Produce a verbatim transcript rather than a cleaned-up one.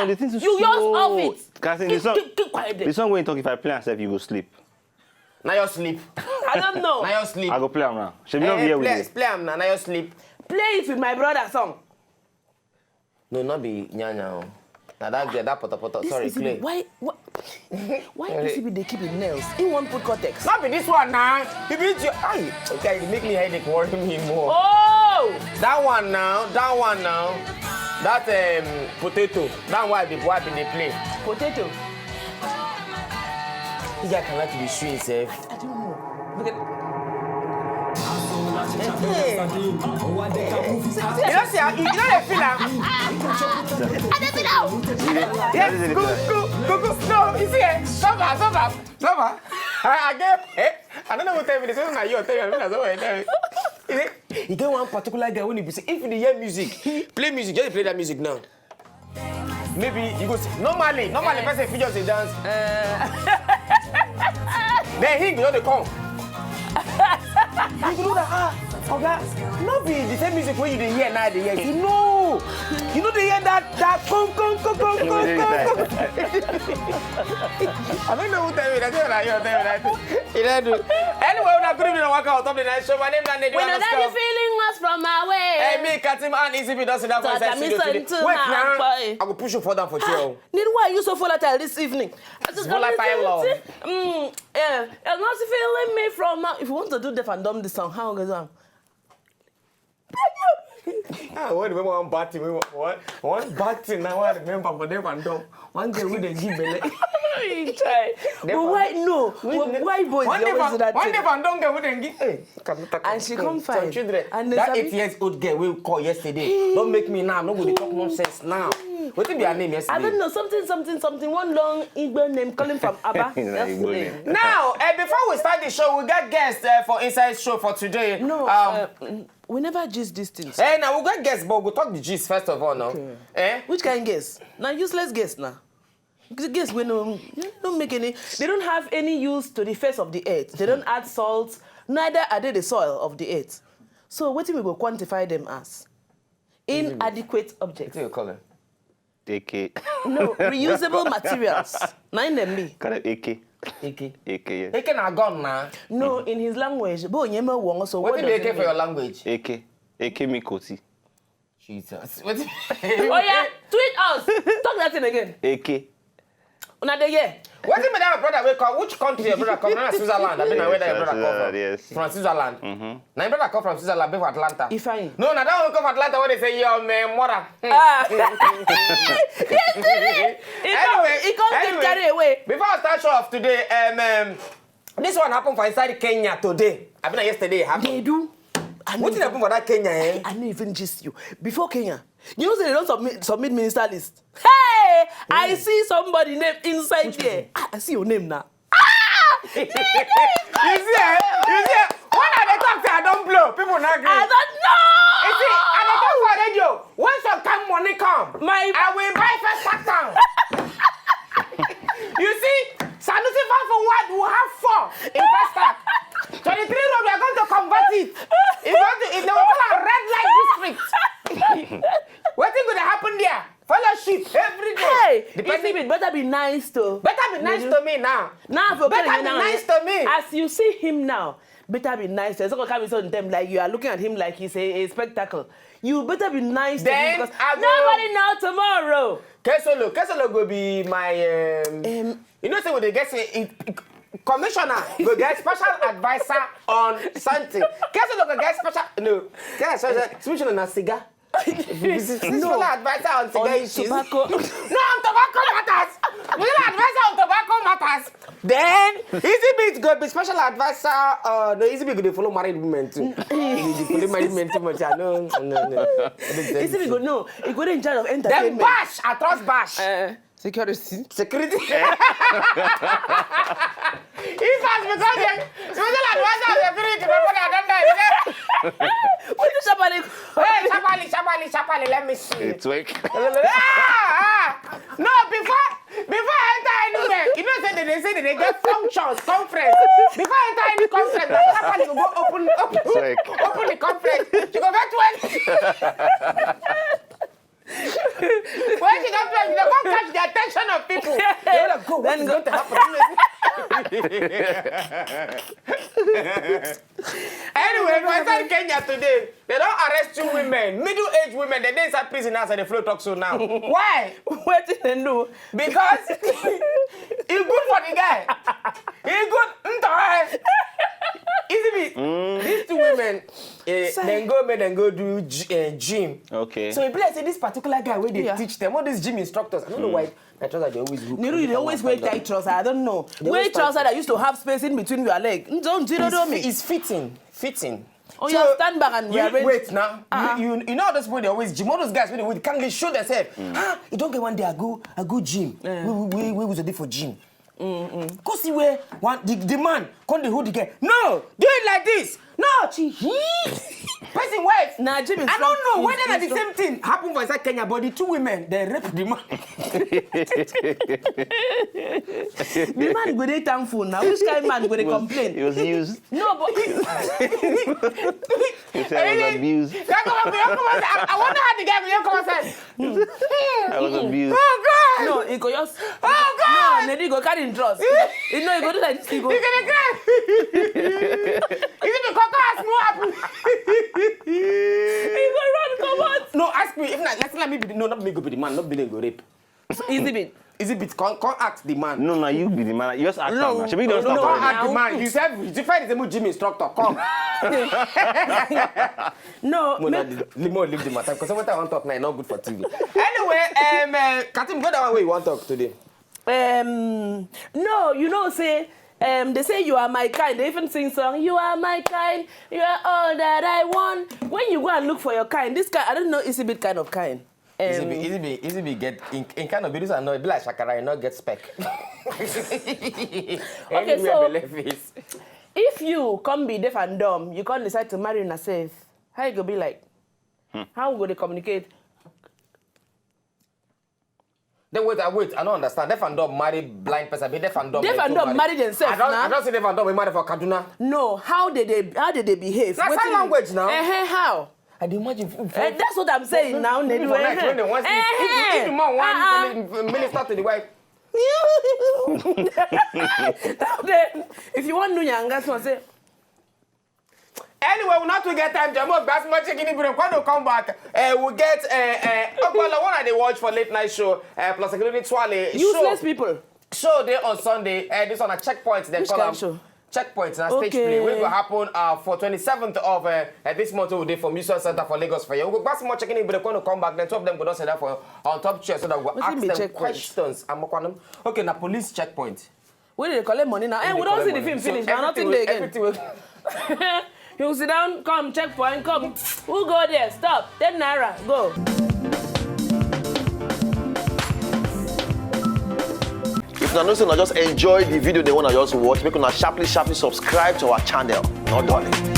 The thing is You just slow. off it. Can I sing Keep, the song? keep, keep quiet there. The song wey you talk, if I play am sef, you go sleep. Na your sleep. I don't know. Na your sleep. I go play am now. Shebi no be Eh, here we play, dey. play am na. Na your sleep. Play it with my brother song. No, not be nyanya. Now that girl, that potopoto. Sorry, This E C B, play. Why? Why? Why E C B dey keep him nails? He wan put cortex. Not be this one now. You beat your eye. Okay, you make me headache worry me more. Oh! That one now. That one now. That um, potato. That one I be why I been dey play. Potato. This guy cannot be sweet himself. I don't know. Look at. You know, see, you, you know they feel am. I don't know. Yes, go, go, go, go. No, you see, eh, suffer, suffer, suffer. I, I get, eh, I don't know who tell me this. This na you tell me. I mean, na someone tell me. You see, you get one particular guy when he be say, if you dey hear music, play music, just play that music now. Maybe you go see, normally, normally person fit just dey dance. Then he go dey come. You go know that, ah, oga, no be the same music wey you dey hear now dey hear. You know, you no dey hear that that con con con con con con. I don't know who tell me that. Tell me that. You tell me that. You don't do. Anyway, una good evening and welcome on top the night show. My name na Nedu We know that the Underscore. Feeling was from my way. Hey, me, Katim, and E C B don sit down for So inside that me studio son today. too Wait now, now, boy. I go push you further for chair. Then why are you so volatile this evening? I just Volatile love. Mm, yeah, you're not feeling me from now. If you want to do deaf and dumb this song, how goes on? Ah, I remember one bad thing. One, one bad thing now I remember for deaf and dumb. One girl wey dey give belle. Chai. But why no? Why, why boys One dey deaf always do and that one thing? Deaf and dumb girl wey dey give. Hey, can you talk And am? she come Some fine. Children. And they That sabi- eight years old girl wey we call yesterday don make me now no go dey talk nonsense now. Wetin be her name yesterday? I don't know, something, something, something. One long Igbo name calling from Aba Na Igbo yesterday. name. Now, uh, before we start the show, we got guests uh, for inside show for today. No, um, uh, we never gist these things. Eh, now we got guests, but we'll talk the gist first of all now. Okay. Eh? Which kind of guests? Now useless guests now. The guests we no, no make any. They don't have any use to the face of the earth. They don't add salt. Neither are they the soil of the earth. So what we go quantify them as? Inadequate objects. Wetin you call them? A K. No, reusable materials. Nine them me. Kind of A K. Eke. A K, yes. Eke na gun na. No, in his language, bo nyeme wongo so. What Wetin be does Eke it for your mean? Language? A K. A K me koti. Jesus. Wetin? Oh yeah, tweet us. Talk that thing again. A K. Una dey hear? Wetin be that brother wey come? Which country your brother come? Na Switzerland. I mean, na where that your brother come Switzerland, from? Yes. From Switzerland. Mm-hmm. Na your brother come from Switzerland, be for Atlanta. Ifeanyi. No, na that one come from Atlanta wey dey say your man mother. Ah. Yes, today. He come, Anyway, he come anyway, get carried away. Before I start show of today, um, um, this one happened for inside Kenya today. I mean, yesterday it happened. They do. I know Wetin happen for that Kenya, eh? I no even gist you. Before Kenya, you know say they don submit, submit minister list. Hey, I see somebody name inside there. Ah, I see your name now. Ah! You see, eh? You see, eh? When I dey talk say I don blow, people no gree. I don't know. You see, I dey talk for radio. When some kind money come, My I will buy first attack town. You see, Sanusi Fanfan Ward will have four in first attack. Twenty-three road, we are going to convert it. If you want to, if they will call am red light district. Wetin go dey happen there? Fellowship every day. Hey, Depending- E C B, better be nice to. Better be nice to me now. Now for Better calling be you now, nice eh? To me. As you see him now, better be nice. There's not gonna come with them like you are looking at him like he's a, a spectacle. You better be nice Then to him because I go- nobody know tomorrow. Kesolo, Kesolo go be my. Um, Um, you know, say when they get say, it, it- commissioner go get special advisor on something. Kesolo go get special no. Get special special na cigar. Special advisor on cigar On issues. Tobacco. No, on tobacco matters. Special advisor on tobacco matters. Then Easy Beat go be special advisor. Uh, no, Easy Beat go dey follow married women too. He dey follow married men too much. I know. No, no. Easy Beat go no. He go dey in charge of Then entertainment. Bash, I trust Bash. Uh, security. Security. If I become the special advisor of security, my brother, I don't die. What is somebody? Hey, sharply, sharply, sharply, let me see. It's work. Ah, ah. No, before before I enter anywhere, you know say they, they say they get functions, conference. Before I enter any conference, that sharply go go open open It's work. open the conference. You go get twenty. When She don play, she don come catch the attention of people. They were like, "Go, what is going to happen?" Anyway, for inside Kenya today, they don arrest two women, middle-aged women. They dey inside prison now, so they flow talk so now. Why? Wetin dem do? Because e good for the guy. E good. Nto, eh. Easy me. These two women, eh, dem go, make dem go do gy- eh, gym. Okay. So e be like say this particular guy wey dey teach them, all these gym instructors, I don't know why my trousers dey always hook. Niru, you dey always wear tight trouser. I don't know. Wear trouser that used to have space in between your leg. Don't you know me? It's fitting, fitting. Oh, yeah, stand back and rearrange. Wait now. You, you, you know those people, they always gym. All those guys when they wait, can't really show themselves. Ah, you don't get one day I go, I go gym. We, we, we, we was there for gym. Go see where one the, the man come dey hold the girl. No, do it like this. No, she hit. Person wife. Na gym instructor. I don't know whether na the same thing happen for inside Kenya, but the two women, they rape the man. The man go dey thankful now. Which kind man go dey complain? He was used. No, but he said I was abused. I wonder how the guy will come outside. I was abused. Oh God! No, he go just. Oh God! No, Nedi go carry him trust. You know, he go do like this. He go. He gonna cry. Is it the cocoa has no apple? He go run comot. No, ask me if not. Let's let me be. The, no, not me go be the man. Not be the go rape. Easy bit. Easy bit. Come, come ask the man. No, no, you be the man. You just ask him. Shebi you don stop already. Come ask the man. You said you find the same gym instructor. Come. No, Mona, leave, leave the matter because what I want to talk now is not good for T V. Anyway, um, uh, Katim, go that one where you want to talk today. Um, no, you know, say, um, they say you are my kind. They even sing song, "You are my kind, you are all that I want." When you go and look for your kind, this kind, I don't know, it's a bit kind of kind. Easy be, easy be, easy be get in, in kind of business and no, e be like shakara, you no get spec. Okay, so if you come be deaf and dumb, you can't decide to marry yourself. How you go be like? How we go dey communicate? Then wait, I wait. I don't understand. Deaf and dumb marry blind person. Be deaf and dumb. Deaf and dumb marry themselves. I don't, I don't see deaf and dumb marry for Kaduna. No, how did they, how did they behave? That's sign language now. Eh, how? I dey imagine. That's what I'm saying now. They do. When they want, if the man want minister to the wife. If you want Nunya and Gasma, say. Anyway, we not to get time. Jamo, that's much chicken break. When we come back, uh, we get uh, uh, Ogbala, one I dey watch for late night show, uh, plus including Twale. Useless people. Show day on Sunday. Uh, this on a checkpoint. Then call am show. Checkpoint na stage play wey go happen uh, for twenty-seventh of uh, uh, this month. We dey for Museum Center for Lagos for here. We go back small checking in break when we come back. Then two of them go don sit down for on top chair so that we go ask them questions. Okay, na police checkpoint. We dey collect money now. Eh, we don see the film finish. Na nothing dey again. You sit down, come checkpoint, come. Who go there? Stop. Ten naira, go. If una know say una just enjoy the video, they wanna just watch, make una sharply, sharply subscribe to our channel. No darling.